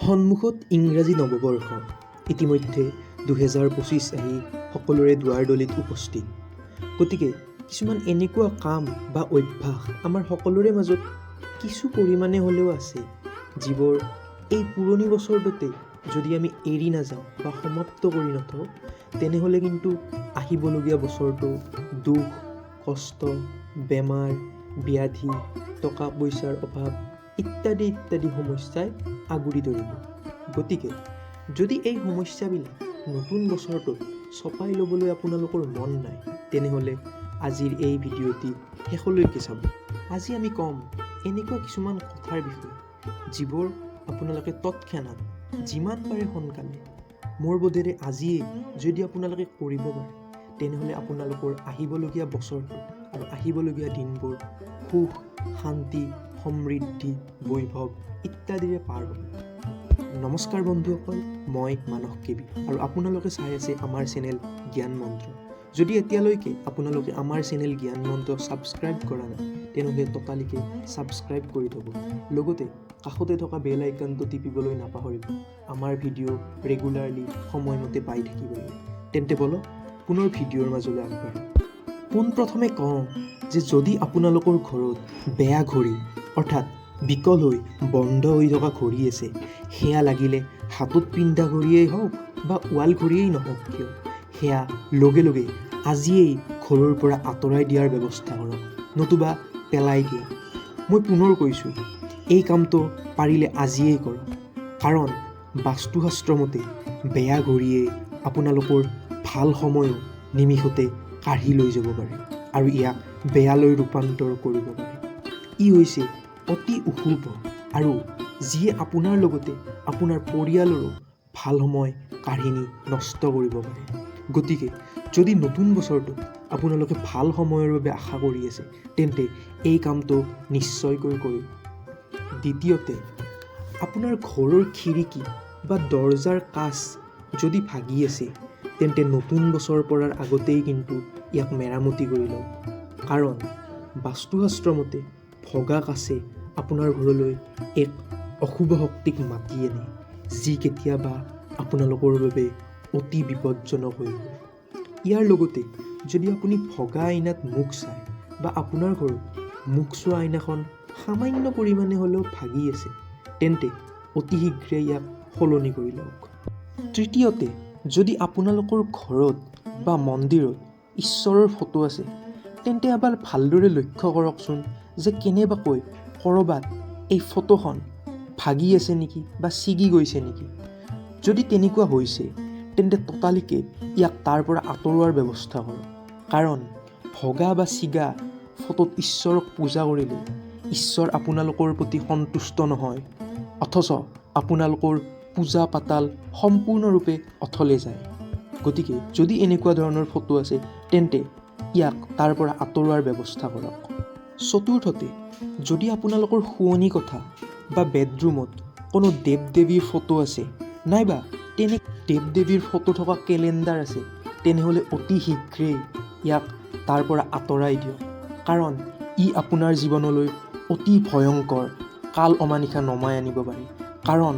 সন্মুখত ইংৰাজী নৱবৰ্ষ। ইতিমধ্যে 2025 আহি সকলোৰে দুৱাৰদলিত উপস্থিত। গতিকে কিছুমান এনেকুৱা কাম বা অভ্যাস আমাৰ সকলোৰে মাজত কিছু পৰিমাণে হ'লেও আছে, যিবোৰ এই পুৰণি বছৰটোতে যদি আমি এৰি নাযাওঁ বা সমাপ্ত কৰি নথওঁ, তেনেহ'লে কিন্তু আহিবলগীয়া বছৰটো দুখ, কষ্ট, বেমাৰ, ব্যাধি, টকা পইচাৰ অভাৱ ইত্যাদি ইত্যাদি সমস্যাই আগুৰি ধৰিব। গতিকে যদি এই সমস্যাবিলাক নতুন বছৰটোত চপাই ল'বলৈ আপোনালোকৰ মন নাই, তেনেহ'লে আজিৰ এই ভিডিঅ'টি শেষলৈকে চাব। আজি আমি ক'ম এনেকুৱা কিছুমান কথাৰ বিষয়ে, যিবোৰ আপোনালোকে তৎক্ষণাত যিমান পাৰে সোনকালে, মোৰ বোধেৰে আজিয়েই যদি আপোনালোকে কৰিব পাৰে, তেনেহ'লে আপোনালোকৰ আহিবলগীয়া বছৰটো আৰু আহিবলগীয়া দিনবোৰ সুখ, শান্তি, সমৃদ্ধি, বৈভৱ ইত্যাদিৰে পাৰ হ'ব। নমস্কাৰ বন্ধুসকল, মই মানস কেবি আৰু আপোনালোকে চাই আছে আমাৰ চেনেল জ্ঞান মন্ত্ৰ। যদি এতিয়ালৈকে আপোনালোকে আমাৰ চেনেল জ্ঞান মন্ত্ৰ ছাবস্ক্ৰাইব কৰা নাই, তেনেহ'লে ততালিকে ছাবস্ক্ৰাইব কৰি থ'ব। লগতে কাষতে থকা বেল আইকনটো টিপিবলৈ নাপাহৰিব, আমাৰ ভিডিঅ' ৰেগুলাৰলি সময়মতে পাই থাকিবলৈ। তেন্তে ব'লক, পুনৰ ভিডিঅ'ৰ মাজলৈ আগবাঢ়োঁ। পোনপ্ৰথমে কওঁ যে যদি আপোনালোকৰ ঘৰত বেয়া ঘড়ী, অৰ্থাৎ বিকল হৈ বন্ধ হৈ থকা ঘড়ী আছে, সেয়া লাগিলে হাতত পিন্ধা ঘড়ীয়েই হওক বা ৱাল ঘড়ীয়েই নহওক কিয়, সেয়া লগে লগে আজিয়েই ঘৰৰ পৰা আঁতৰাই দিয়াৰ ব্যৱস্থা কৰক, নতুবা পেলাই দিয়ক। মই পুনৰ কৈছোঁ, এই কামটো পাৰিলে আজিয়েই কৰক। কাৰণ বাস্তুশাস্ত্ৰ মতে বেয়া ঘড়ীয়ে আপোনালোকৰ ভাল সময়ো নিমিষতে কাঢ়ি লৈ যাব পাৰে আৰু ইয়াক বেয়ালৈ ৰূপান্তৰ কৰিব পাৰে। ই হৈছে অতি অশুভ আৰু যিয়ে আপোনাৰ লগতে আপোনাৰ পৰিয়ালৰো ভাল সময় কাঢ়ি নি নষ্ট কৰিব পাৰে। গতিকে যদি নতুন বছৰটোত আপোনালোকে ভাল সময়ৰ বাবে আশা কৰি আছে, তেন্তে এই কামটো নিশ্চয়কৈ কৰিব। দ্বিতীয়তে, আপোনাৰ ঘৰৰ খিৰিকী বা দৰ্জাৰ কাঁচ যদি ভাগি আছে, তেন্তে নতুন বছৰ পৰাৰ আগতেই কিন্তু ইয়াক মেৰামতি কৰি লওক। কাৰণ বাস্তুশাস্ত্ৰ মতে ভগা কাঁচে আপোনাৰ ঘৰলৈ এক অশুভ শক্তিক মাতি আনে, যি কেতিয়াবা আপোনালোকৰ বাবে অতি বিপদজনক হৈ পৰে। ইয়াৰ লগতে যদি আপুনি ভগা আইনাত মুখ চায় বা আপোনাৰ ঘৰত মুখ চোৱা আইনাখন সামান্য পৰিমাণে হ'লেও ভাগি আছে, তেন্তে অতি শীঘ্ৰে ইয়াক সলনি কৰি লওক। তৃতীয়তে, যদি আপোনালোকৰ ঘৰত বা মন্দিৰত ঈশ্বৰৰ ফটো আছে, তেন্তে এবাৰ ভালদৰে লক্ষ্য কৰকচোন যে কেনেবাকৈ ক'ৰবাত এই ফটোখন ভাগি আছে নেকি বা ছিগি গৈছে নেকি। যদি তেনেকুৱা হৈছে, তেন্তে ততালিকে ইয়াক তাৰ পৰা আঁতৰোৱাৰ ব্যৱস্থা কৰক। কাৰণ ভগা বা ছিগা ফটোত ঈশ্বৰক পূজা কৰিলে ঈশ্বৰ আপোনালোকৰ প্ৰতি সন্তুষ্ট নহয়, অথচ আপোনালোকৰ পূজা পাতল সম্পূৰ্ণৰূপে অথলে যায়। গতিকে যদি এনেকুৱা ধৰণৰ ফটো আছে, তেন্তে ইয়াক তাৰ পৰা আঁতৰোৱাৰ ব্যৱস্থা কৰক। চতুৰ্থতে, যদি আপোনালোকৰ শোৱনি কোঠা বা বেডৰুমত কোনো দেৱ দেৱীৰ ফটো আছে, নাইবা তেনে দেৱ দেৱীৰ ফটো থকা কেলেণ্ডাৰ আছে, তেনেহ'লে অতি শীঘ্ৰেই ইয়াক তাৰ পৰা আঁতৰাই দিয়ক। কাৰণ ই আপোনাৰ জীৱনলৈ অতি ভয়ংকৰ কাল অমানিশা নমাই আনিব পাৰে। কাৰণ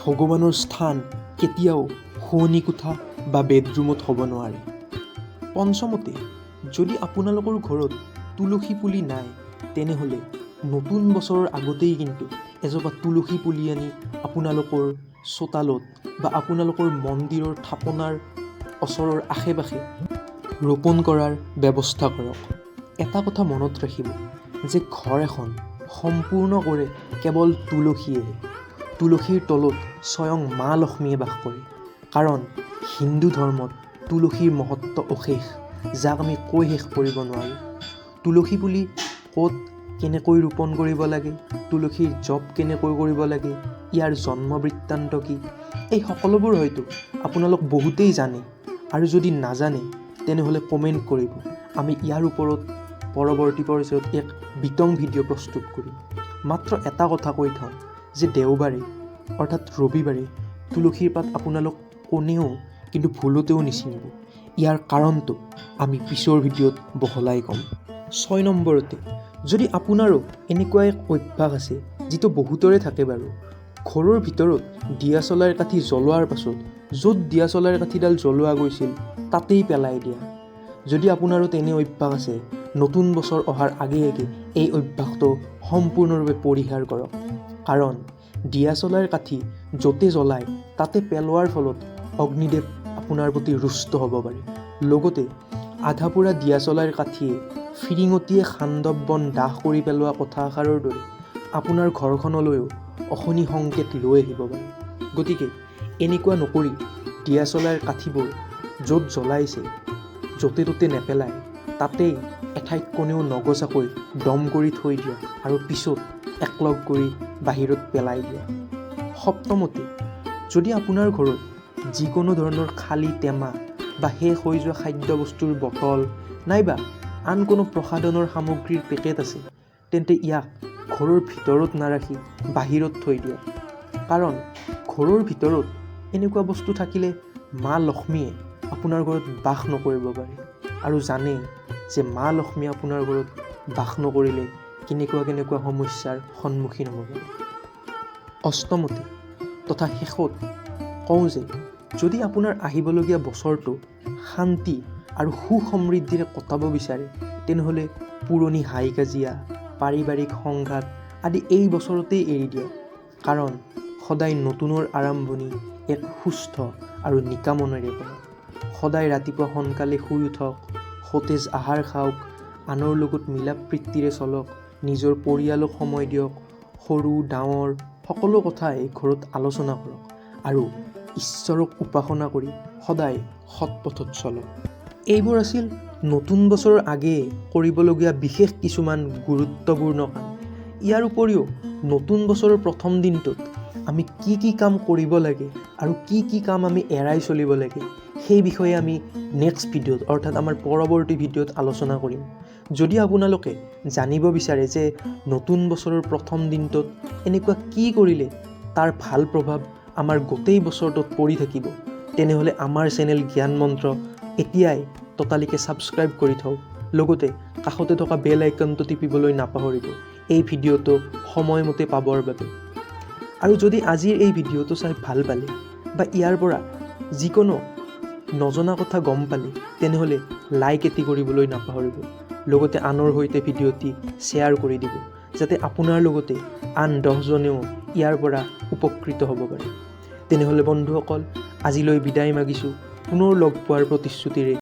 ভগৱানৰ স্থান কেতিয়াও শোৱনি কোঠা বা বেডৰুমত হ'ব নোৱাৰে। পঞ্চমতে, যদি আপোনালোকৰ ঘৰত তুলসী পুলি নাই, তেনেহ'লে নতুন বছৰৰ আগতেই কিন্তু এজোপা তুলসী পুলি আনি আপোনালোকৰ চোতালত বা আপোনালোকৰ মন্দিৰৰ থাপনাৰ ওচৰৰ আশে পাশে ৰোপণ কৰাৰ ব্যৱস্থা কৰক। এটা কথা মনত ৰাখিব যে ঘৰ এখন সম্পূৰ্ণ কৰে কেৱল তুলসীয়েহে। তুলসীৰ তলত স্বয়ং মা লক্ষ্মীয়ে বাস কৰে। কাৰণ হিন্দু ধৰ্মত তুলসীৰ মহত্ব অশেষ, যাক আমি কৈ শেষ কৰিব নোৱাৰোঁ। তুলসী পুলি ক'ত কেনেকৈ ৰোপণ কৰিব লাগে, তুলসীৰ জপ কেনেকৈ কৰিব লাগে, ইয়াৰ জন্ম বৃত্তান্ত কি, এই সকলোবোৰ হয়তো আপোনালোক বহুতেই জানে। আৰু যদি নাজানে, তেনেহ'লে কমেণ্ট কৰিব। আমি ইয়াৰ ওপৰত পৰৱৰ্তী পৰ্যায়ত এক বিতং ভিডিঅ' প্ৰস্তুত কৰিম। মাত্ৰ এটা কথা কৈ থওঁ যে দেওবাৰে, অৰ্থাৎ ৰবিবাৰে তুলসীৰ পাত আপোনালোক কোনেও কিন্তু ভুলতেও নিছিঙিব। ইয়াৰ কাৰণটো আমি পিছৰ ভিডিঅ'ত বহলাই ক'ম। ছয় নম্বৰতে, যদি আপোনাৰো এনেকুৱা এক অভ্যাস আছে, যিটো বহুতৰে থাকে বাৰু, ঘৰৰ ভিতৰত দিয়াচলাইৰ কাঠি জ্বলোৱাৰ পাছত য'ত দিয়াচলাইৰ কাঠিডাল জ্বলোৱা গৈছিল তাতেই পেলাই দিয়া। যদি আপোনাৰো তেনে অভ্যাস আছে, নতুন বছৰ অহাৰ আগে আগে এই অভ্যাসটো সম্পূৰ্ণৰূপে পৰিহাৰ কৰক। কাৰণ দিয়াচলাইৰ কাঠি য'তে জ্বলায় তাতে পেলোৱাৰ ফলত অগ্নিদেৱ আপোনাৰ প্ৰতি ৰুষ্ট হ'ব পাৰে। লগতে আধা পোৰা দিয়াচলাইৰ কাঠিয়ে ফিৰিঙতিয়ে খাণ্ডৱ বন দাহ কৰি পেলোৱা কথাষাৰৰ দৰে আপোনাৰ ঘৰখনলৈও অশনি সংকেত লৈ আহিব পাৰে। গতিকে এনেকুৱা নকৰি দিয়াচলাইৰ কাঠিবোৰ য'ত জ্বলাইছে য'তে ত'তে নেপেলাই তাতেই এঠাইত কোনেও নগচাকৈ দম কৰি থৈ দিয়ক আৰু পিছত একলগ কৰি বাহিৰত পেলাই দিয়ক। সপ্তমতে, যদি আপোনাৰ ঘৰত যিকোনো ধৰণৰ খালী টেমা বা শেষ হৈ যোৱা খাদ্যবস্তুৰ বটল নাইবা আন কোনো প্ৰসাধনৰ সামগ্ৰীৰ পেকেট আছে, তেন্তে ইয়াক ঘৰৰ ভিতৰত নাৰাখি বাহিৰত থৈ দিয়ক। কাৰণ ঘৰৰ ভিতৰত এনেকুৱা বস্তু থাকিলে মা লক্ষ্মীয়ে আপোনাৰ ঘৰত বাস নকৰিব পাৰে। আৰু জানেই যে মা লক্ষ্মীয়ে আপোনাৰ ঘৰত বাস নকৰিলে কেনেকুৱা কেনেকুৱা সমস্যাৰ সন্মুখীন হ'ব পাৰে। অষ্টমতে তথা শেষত কওঁ যে যদি আপোনাৰ আহিবলগীয়া বছৰটো শান্তি আৰু সুখ সমৃদ্ধিৰে কটাব বিচাৰে, তেনেহ'লে পুৰণি হাই কাজিয়া, পাৰিবাৰিক সংঘাত আদি এই বছৰতেই এৰি দিয়ক। কাৰণ সদায় নতুনৰ আৰম্ভণি এক সুস্থ আৰু নিকা মনেৰে কৰক। সদায় ৰাতিপুৱা সোনকালে শুই উঠক, সতেজ আহাৰ খাওক, আনৰ লগত মিলা প্ৰীতিৰে চলক, নিজৰ পৰিয়ালক সময় দিয়ক, সৰু ডাঙৰ সকলো কথাই ঘৰত আলোচনা কৰক আৰু ঈশ্বৰক উপাসনা কৰি সদায় সৎ পথত চলক। এইবোৰ আছিল নতুন বছৰৰ আগেয়ে কৰিবলগীয়া বিশেষ কিছুমান গুৰুত্বপূৰ্ণ কাম। ইয়াৰ উপৰিও নতুন বছৰৰ প্ৰথম দিনটোত আমি কি কি কাম কৰিব লাগে আৰু কি কি কাম আমি এৰাই চলিব লাগে সেই বিষয়ে আমি নেক্সট ভিডিঅ'ত অৰ্থাৎ আমাৰ পৰৱৰ্তী ভিডিঅ'ত আলোচনা কৰিম। যদি আপোনালোকে জানিব বিচাৰে যে নতুন বছৰৰ প্ৰথম দিনটোত এনেকুৱা কি কৰিলে তাৰ ভাল প্ৰভাৱ আমাৰ গোটেই বছৰটোত পৰি থাকিব, তেনেহ'লে আমাৰ চেনেল জ্ঞান মন্ত্ৰ এতিয়াই ততালিকে ছাবস্ক্ৰাইব কৰি থওক। লগতে কাষতে থকা বেল আইকনটো টিপিবলৈ নাপাহৰিব এই ভিডিঅ'টো সময়মতে পাবৰ বাবে। আৰু যদি আজিৰ এই ভিডিঅ'টো চাই ভাল পালে বা ইয়াৰ পৰা যিকোনো নজনা কথা গম পালে, তেনেহ'লে লাইক এটি কৰিবলৈ নাপাহৰিব। লগতে আনৰ সৈতে ভিডিঅ'টি শ্বেয়াৰ কৰি দিব, যাতে আপোনাৰ লগতে আন 10জনেও ইয়াৰ পৰা উপকৃত হ'ব পাৰে। তেনেহ'লে বন্ধুসকল, আজিলৈ বিদায় মাগিছোঁ। পুনৰ লগ পোৱাৰ প্ৰতিশ্ৰুতিৰে।